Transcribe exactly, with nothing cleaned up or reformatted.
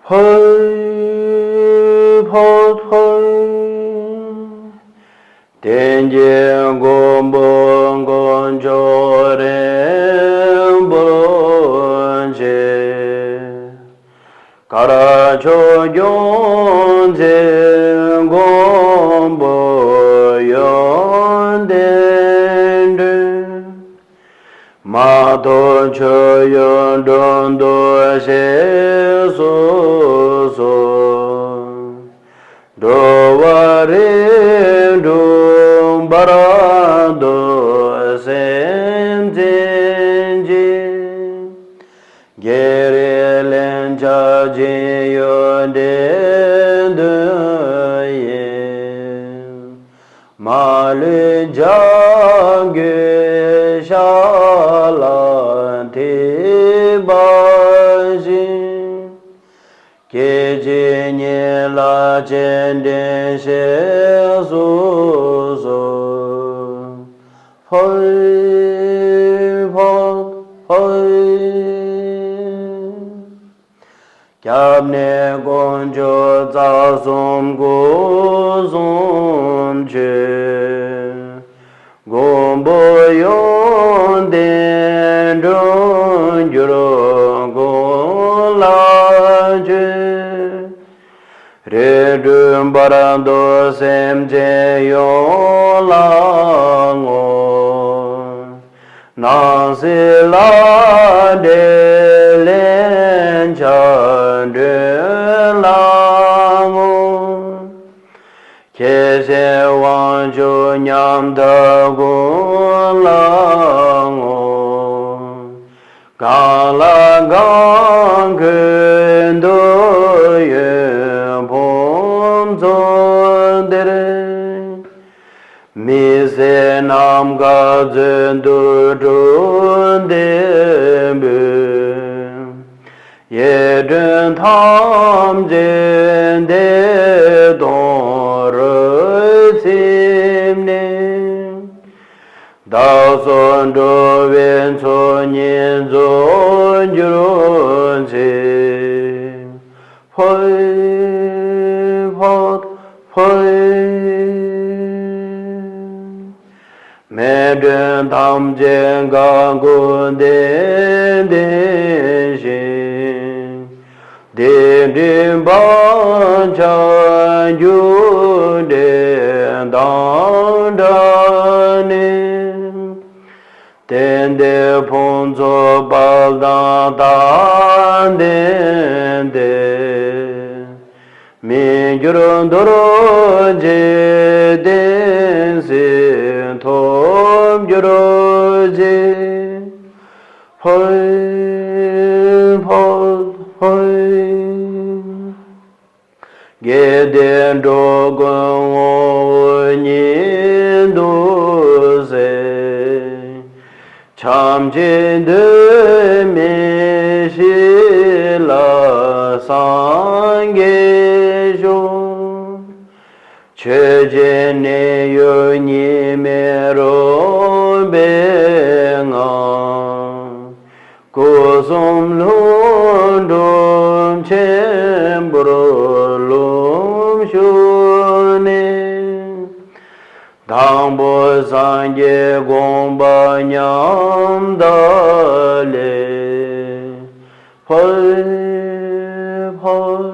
ཧོ། ཧོ། ཧོ། དེང་གི་མགོན་པོ་དཀོན་མཆོག་རིན་པོ་ཆེ། གར་ཕྱོགས་སྐྱོང་ཚེ་མགོན་པོ་ཡོན་ཏན་སྒྲོན། མ་ཐོབ་མཆོད་ཡོན་དྲུང་དུ་གཤེགས་སུ་གསོལ། འགྲོ་བ་རིགས་དྲུག་བར་དུ་སེམས་ཅན་གྱི། བགེགས་རིགས་ལན་ཆགས་འཇིགས་ཡུལ་འདི་འདུལ་ཡི། མ་ལུས་བྱ་རྒོད་ཤ་ལ་ཐིགས་པ་བཞིན། སྐད་ཅིག་ཉིད་ལ་སྤྱན་འདྲེན་གཤེགས་སུ་གསོལ། ཧོ། ཧོ། ཧོ། སྐྱབས་གནས་དཀོན་མཆོག་རྩ་གསུམ་སྐུ་གསུམ་མཆོད། མགོན་པོ་ཡོན་ཏན་དྲུང་འགྱུར་ཀུན་ལ་མཆོད། རིགས་དྲུག་བར་དུ་སེམས་ཅན་ཡོངས་ལ་བསྔོ། སྣང་སྲིད་ལྷ་འདྲེ་ལན་ཆགས་སྒྲོལ་ལ་བསྔོ། ཁྱེད་ཕྱིར་དབང་ཕྱུག་ཉམ་ཐག་ཀུན་ལ་བསྔོ། གང་ལ་གང་འཁོད་འདོད་ཡོན་ཕུན་ཚོགས་འདིར། མི་ཟད་ནམ་མཁའ་མཛོད་དུ་གྲུབ་བདེ་འབུལ། ཡིད་དྲན་ཐམས་ཅད་བདེ་སྟོང་རོས་ཚིམས་ནས། བདག་སོགས་འགྲོ་བའི་ཚོགས་གཉིས་རྫོགས་གྱུར་ཅིག་ཕོ། ཕོ། ཕོ། མི་མགྲོན་ཐམས་ཅད་དགའ་མགུ་ཏན་ཏན་ཞིང་། བདེ་འབྲིང་བག་ཆགས་རྒྱུ་འབྲས་དང་བྲལ་ནས། གཏན་བདེ་ཕུན་ཚོགས་དཔལ་དང་དར་ལྡན་ཏེ། མི་འགྱུར་རྡོ་རྗེ་གདན་སྲིད་ཐོབ་གྱུར་ཅིག་ཕོ། ཕོ། ཕོ། དགེ་ལྡན་འགྲོ་ཀུན་ངོ་བོ་ཉིད་དུ་གསལ། བྱམས་བརྩེ་འདུན་མའི་གཤིས་ལ་སངས་རྒྱས་ཤོག་ཆོས་ཀྱི་གནས་ཡུལ་གཉིས་མེད་རོལ་པའི་ངང་། སྐུ་གསུམ་ལྷུན་གྲུབ་ཆེན་པོར་ལྷུམས་ཞུགས་ནས། དང་པོ་སངས་རྒྱས་དགོངས་པ་ཉམས་དག་ལས། ཕོ། ཕོ།